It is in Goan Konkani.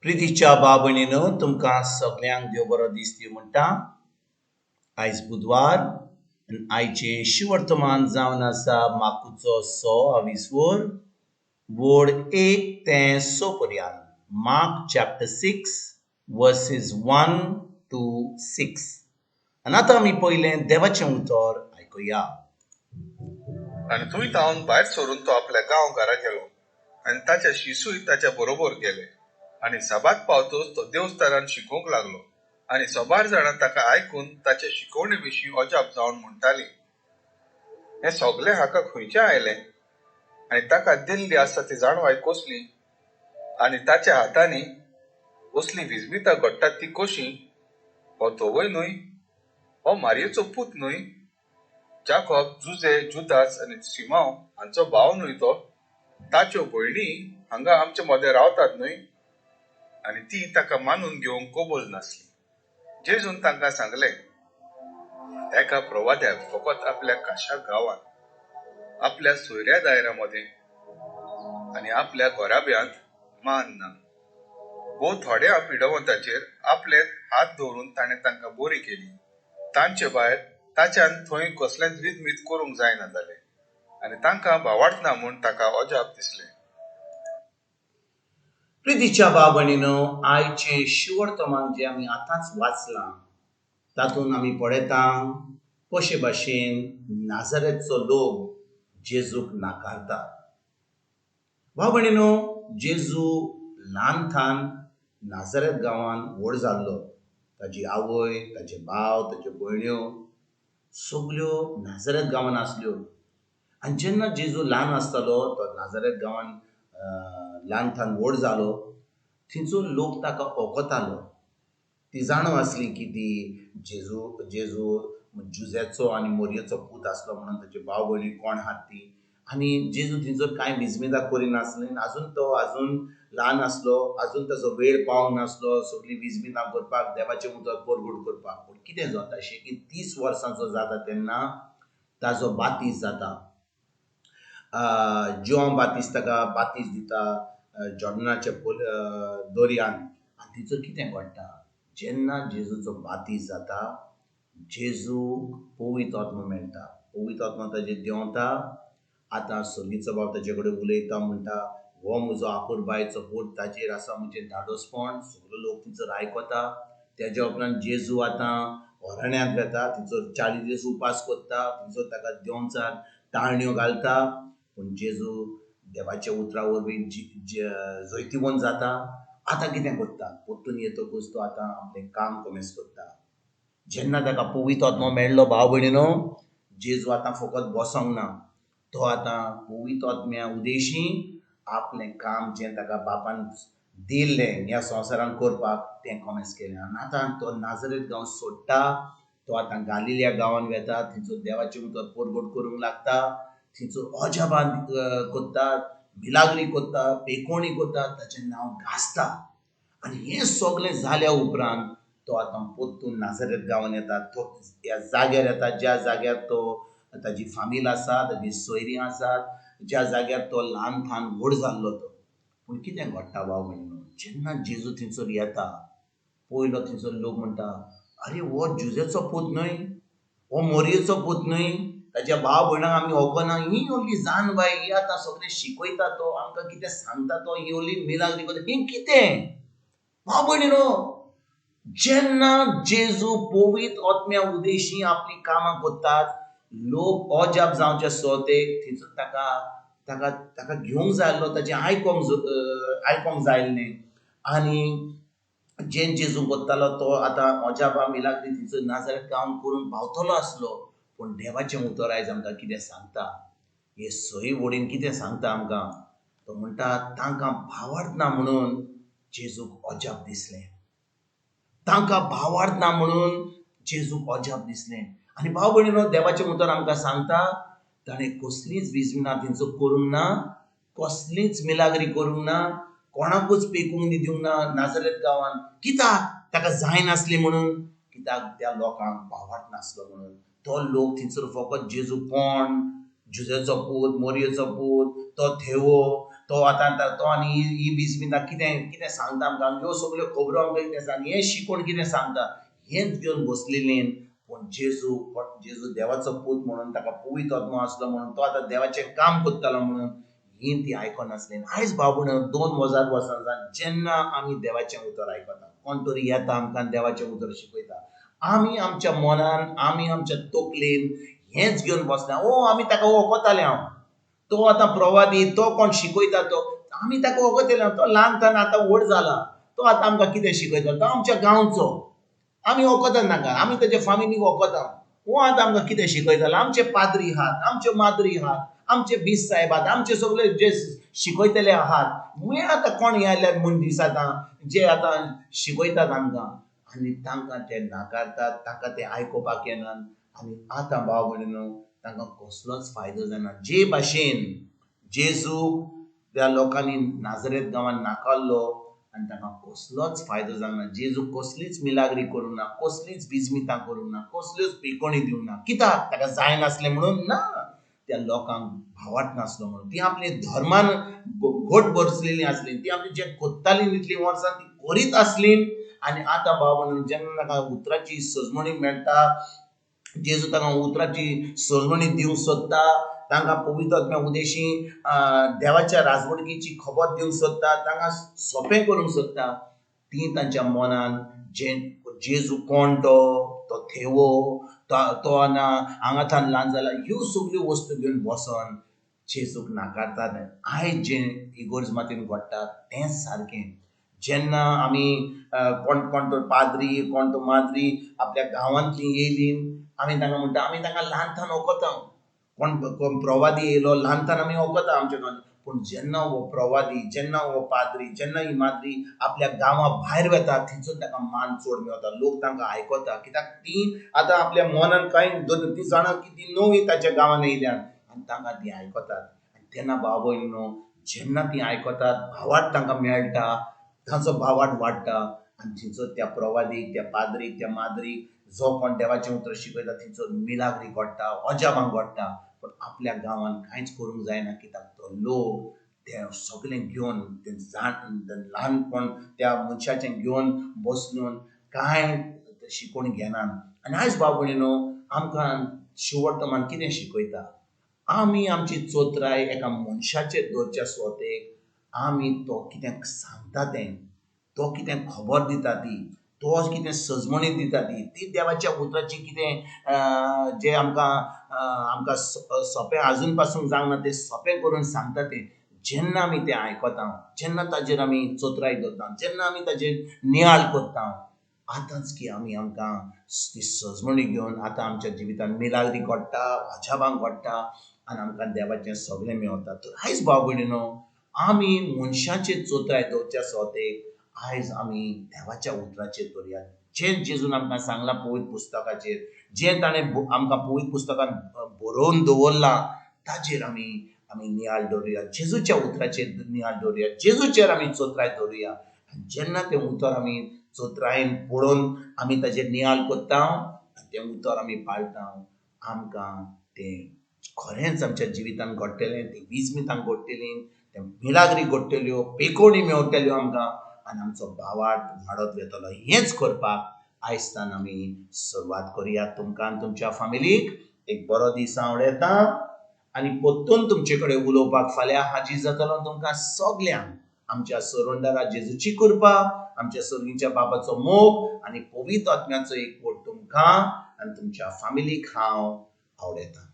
प्रितीच्या भाव भयणीनो, तुमकां सगल्यांक देव बरो दीस दिवं म्हणटा. आयज बुधवार आनी आयचें शिवर्तमान जावन आसा माकुचो सो आवीसवर वड 1 ते 6 पर्यंत. Mark chapter 6 verses 1 to 6. आनी आतां आमी पयलें देवाचें उतर आयकुया. आनी थंय थावन भायर सरून तो आपल्या गांव घरा गेलो आनी ताचे शिसूय ताच्या बरोबर गेले. आनी सभात पावतच तो देवस्थानान शिकोवंक लागलो आनी सबार जाणां ताका आयकून ताचे शिकवणे विशीं अजाप जावन म्हणटालीं, हें सगलें हाका खंयचें आयलें आनी ताका दिल्ली आसा ती जाणवाय कसली आनी ताच्या हातांनी असली विजमितां घडटात ती कशी? हो तोवय न्हय, हो मारयेचो पूत न्हय? जाकोब, जुजे, जुदास आनी सिमांव हांचो भाव न्हय तो? ताच्यो भयणी हांगा आमचे मदें रावतात न्हय? आनी ती ताका मानून घेवंक कबूल नासली. जेजून तांकां सांगलें, एका प्रवाद्याक फकत आपल्या काशा गांवांत, आपल्या सोयऱ्या दायऱ्या मदें आनी आपल्या घराब्यांत मान ना. भोव थोड्या पिडवंताचेर आपले हात दवरून ताणें तांकां बरी केली. तांचे भायर ताच्यान थंय कसलेंच विधमीत करूंक जायना जालें आनी तांकां भावार्थ ना म्हूण ताका अजाप दिसलें. प्रितीच्या भाव भयणीनो, आयचें शिवर्तमान जें आमी आतांच वाचलां तातूंत आमी पळयता कशे भाशेन नाजरेतचो लोक जेजूक नाकारता. भाव भयणीनो, जेजू ल्हान थान नाजरेत गांवान व्हड जाल्लो. ताजी आवय, ताजे भाव, ताज्यो भयण्यो सगल्यो नाजरेत गांवान आसल्यो. आनी जेन्ना जेजू ल्हान आसतालो तो नाजरेत गांवान ल्हान थान व्हड जालो. थंयचो लोक ताका ओकतालो. ती जाणव आसली की ती जेजू जुजेचो आनी मोरयेचो पूत आसलो म्हणून ताचे भाव भयणी कोण आहात ती. आनी जेजू थंयसर कांय विजमितां करिनासली. आजून तो आजून ल्हान आसलो, आजून ताचो वेळ पावंक नासलो सगळीं विजमितां करपाक, देवाचें उतर परगट करपाक. पूण कितें जाता अशें की 30 वर्सांचो जाता तेन्ना ताजो बातीस जाता. जुआंव बातीस ताका बातीस दिता जॉर्डनाच्या दर्यान. आनी थंयसर कितें घडटा, जेन्ना जेजूचो बातीस जाता जेजूक पवित्र आत्मो मेळटा. पवित्र आत्मो ताजेर देंवता. आतां सर्गीचो बाप ताजे कडेन उलयता, म्हणटा, हो म्हजो आपुरबायचो पूत, ताजेर आसा म्हजें धाडोसपण. सगलो लोक थंयसर आयकता. तेज्या उपरांत जेजू आतां अरण्यांत वेता, थंयसर 40 दीस उपास करता, थंयसर ताका देंवचार ताळण्यो घालता. पूण जेजू देवाच्या उतरा वरवीं जैतिवंत जाता. आतां कितें करता, परतून येतकूच तो आतां आपलें काम कोमेस करता. जेन्ना ताका पवित्र आत्मो मेळ्ळो भाव भयणीनो, जेजू आतां फकत बसोंक ना, तो आतां पवित्र आत्म्या उदेशी आपलें काम जें ताका बापान दिल्लें ह्या संवसारान करपाक तें कोमेस केलें. आनी आतां तो नाजरेत गांव सोडटा, तो आतां गालिलिया गांवान वेता, थंयसर देवाचें उतर परगट करूंक लागता, थंयसर अजापां करता, मिलाग्री करता, पेकोणी करता, ताचें नांव गाजता. आनी हें सगलें जाल्या उपरांत तो आतां परतून नाजरेत गांवान येता. तो ह्या जाग्यार येता ज्या जाग्यार तो ताजी फामील आसा, ताजी सोयरीं आसात, ज्या जाग्यार तो ल्हान थान व्हड जाल्लो तो. पूण कितें घडटा भाव भयणीनो, जेन्ना जेजू थंयसर येता पयलो थंयसर लोक म्हणटा, आरे हो जुजेचो पूत न्हय, हो मोरयेचो पूत न्हय, ताच्या भाव भयणांक आमी वळखना, ही व्हडली जानबाय, ही आतां सगळें शिकयता, तो आमकां कितें सांगता, तो ही व्हडली मिलाग्री करता, हें कितें? भाव भयणीनो, जेन्ना जेजू पवित्र आत्म्या उदेशी आपलीं कामां करतात, लोक अजाप जावचे सोतेक थंयसर ताका ताका ताका घेवंक जाय आसलो, ताचें आयकोंक जाय आसलें. आनी जें जेजू करतालो तो आतां अजापां मिलाग्री थंयसर नाजरेत गांवान करूंक पावतलो आसलो. पूण देवाचें उतर आयज आमकां कितें सांगता, हे सय वडीन कितें सांगता आमकां, तो म्हणटा तांकां भावार्थ ना म्हणून जेजूक अजाप दिसलें. तांकां भावार्थ ना म्हणून जेजूक अजाप दिसलें. आनी भाव भयणीनो, देवाचें उतर आमकां सांगता ताणें कसलीच विजमिनां थंयसर करूंक ना, कसलीच मिलाग्री करूंक ना, कोणाकूच पेकूंक दिवंक ना नाजरेत गांवान. कित्याक? ताका जायनासली म्हणून. कित्याक? त्या लोकांक भावार्थ नासलो म्हणून. तो लोक थंयसर फकत जेजू कोण, जुजेचो पूत, मोरयेचो पूत, तो थेवो तो आतां तो आनी ही बिजमितां कितें कितें सांगता आमकां, ह्यो सगल्यो खबरो आमकां कितें सांग, हें शिकोवन कितें सांगता, हेंच घेवन बसलेलीं. पूण जेजू जेजू देवाचो पूत म्हणून ताका पवित्र आत्मो आसलो म्हणून तो आतां देवाचें काम करतालो म्हणून ही ती आयकनासली. आयज भाव भयण 2000 वर्सां जावन जेन्ना आमी देवाचें उतर आयकता, कोण तरी येता आमकां देवाचें उतर शिकयता, आमी आमच्या मनान आमी आमच्या तकलेन हेंच घेवन बसना, ओ आमी ताका वखताले, हांव तो आतां प्रवादी, तो कोण शिकयता तो आमी ताका वखतले, तो ल्हान ल्हान आतां व्हड जाला, तो आतां आमकां कितें शिकयता, तो आमच्या गांवचो, आमी वखता नाका, आमी ताच्या फामिलीक वखता, हो आतां आमकां कितें शिकयतालो, आमचे पाद्री आहात, आमच्यो माद्री आहात, आमचे बीस साहेब आहात, आमचे सगळे जे शिकयतले आहात, हे आतां कोण आयल्यार मनीस आतां जे आतां शिकयतात आमकां, आनी तांकां ते नाकारतात, तांकां ते आयकुपाक येनात. आनी आतां भाव भयणीनो तांकां कसलोच फायदो जायना. जे भाशेन जेजू त्या लोकांनी नाजरेत गांवांत नाकारलो आनी तांकां कसलोच फायदो जावंक ना, जेजू कसलीच मिलाग्री करूंक ना, कसलीच बिजमितां करूंक ना, कसल्योच पिकोणी दिवंक ना, कित्याक ताका जायनासलें म्हणून ना, त्या लोकांक भावार्थ नासलो म्हणून. ती आपली धर्मान घट बसलेली आसली, ती आपली जें कोत्ताली इतलीं वर्सां ती करीत आसली. आनी आतां भाव म्हणून जेन्ना ताका उतराची सजमणी मेळटा, जेजू तांकां उतराची सजमणी दिवंक सोदता, तांकां पवित्र आत्म्या उदेशी देवाच्या राजवडकीची खबर दिवंक सोदता, तांकां सोंपें करूंक सोदता, ती तांच्या मनान जे जेजू कोण तो, तो थेवो, तो ना हांगा थावन ल्हान जाला, ह्यो सगल्यो वस्तू घेवन बसोन जेजूक नाकारतात. आयज जें इगोर्ज मातयेन घडटा तेंच सारकें. जेन्ना आमी कोण कोण तो पाद्री कोण तो माद्री आपल्या गांवांतली येयली, आमी तांकां म्हणटा आमी तांकां ल्हान थावन वखता, कोण कोण प्रवादी येयलो ल्हान थावन आमी वखता आमच्या गांवांत. पूण जेन्ना हो प्रवादी, जेन्ना हो पाद्री, जेन्ना ही माद्री आपल्या गांवा भायर वता, थंयसर ताका मान चड मेवता, लोक तांकां आयकता, कित्याक ती आतां आपल्या मनान कांय ती जाणा की ती नवी ताच्या गांवान येयल्यान आनी तांकां ती आयकतात. आनी तेन्ना भाव भयणीनो जेन्ना ती आयकतात, भावार्थ तांकां मेळटा, तांचो भावार्थ वाडटा आनी थंयसर त्या प्रवादीक, त्या पाद्रीक, त्या माद्रीक जो कोण देवाचें उतर शिकयता थंयसर मिलाग्री घडटा, अजापां घडटा. पूण आपल्या गांवांत कांयच करूंक जायना, कित्याक तो लोक ते सगळें घेवन ते ल्हानपण त्या मनशाचें घेवन बसून कांय शिकोवन घेनात. आनी आयज भाव भयणीनो आमकां शिवर्तमान कितें शिकयता, आमी आमची चोत्राय एका मनशाचेर दवरच्या सुवातेक आमी तो कितें सांगता तें, तो कितें खबर दिता ती, तो कितें सजमणी दिता ती, ती देवाच्या उतराची कितें जें आमकां आमकां सोंपें आजून पासून जावंक ना तें सोंपें करून सांगता तें, जेन्ना आमी तें आयकता, जेन्ना ताजेर आमी चोत्राय दवरता, जेन्ना आमी ताजेर नियाळ करता, आतांच की आमी आमकां ती सजमणी घेवन आतां आमच्या जिवितांत मिलाग्री घडटा, अजापां घडटा आनी आमकां देवाचें सगळें मेवता. तर आयज भाव भयणीनो आमी मनशाचेर चोत्राय दवरच्या सुवातेक आयज आमी देवाच्या उतराचेर दवरया. जें जेजून आमकां सांगलां पवित्र पुस्तकाचेर, जें ताणें आमकां पवित्र पुस्तकान बरोवन दवरलां ताजेर आमी आमी नियाळ दवरुया, जेजूच्या उतराचेर नियाळ दवरुया, जेजूचेर आमी चोत्राय दवरुया. आनी जेन्ना तें उतर आमी चोत्रायेन पळोवन आमी ताजेर नियाळ करता आनी तें उतर आमी पाळटा, आमकां तें खरेंच आमच्या जिवितांत घडटलें, ती विजमितां घडटली, ते मिलाग्री घडटल्यो, पेकोणी मेवटल्यो आमकां आनी आमचो भावार्थ वाडत वतलो. हेंच करपाक आयजतान आमी सुरवात करुया. तुमकां आनी तुमच्या फामिलीक एक बरो दीस आवडयता आनी परतून तुमचे कडेन उलोवपाक फाल्यां हाजीर जातलो. तुमकां सगल्यांक आमच्या सोरंडारा जेजूची कृपा, आमच्या सर्गीच्या बाबाचो मोग आनी पवित्र आत्म्याचो एकवट तुमकां आनी तुमच्या फामिलीक हांव आवडयता.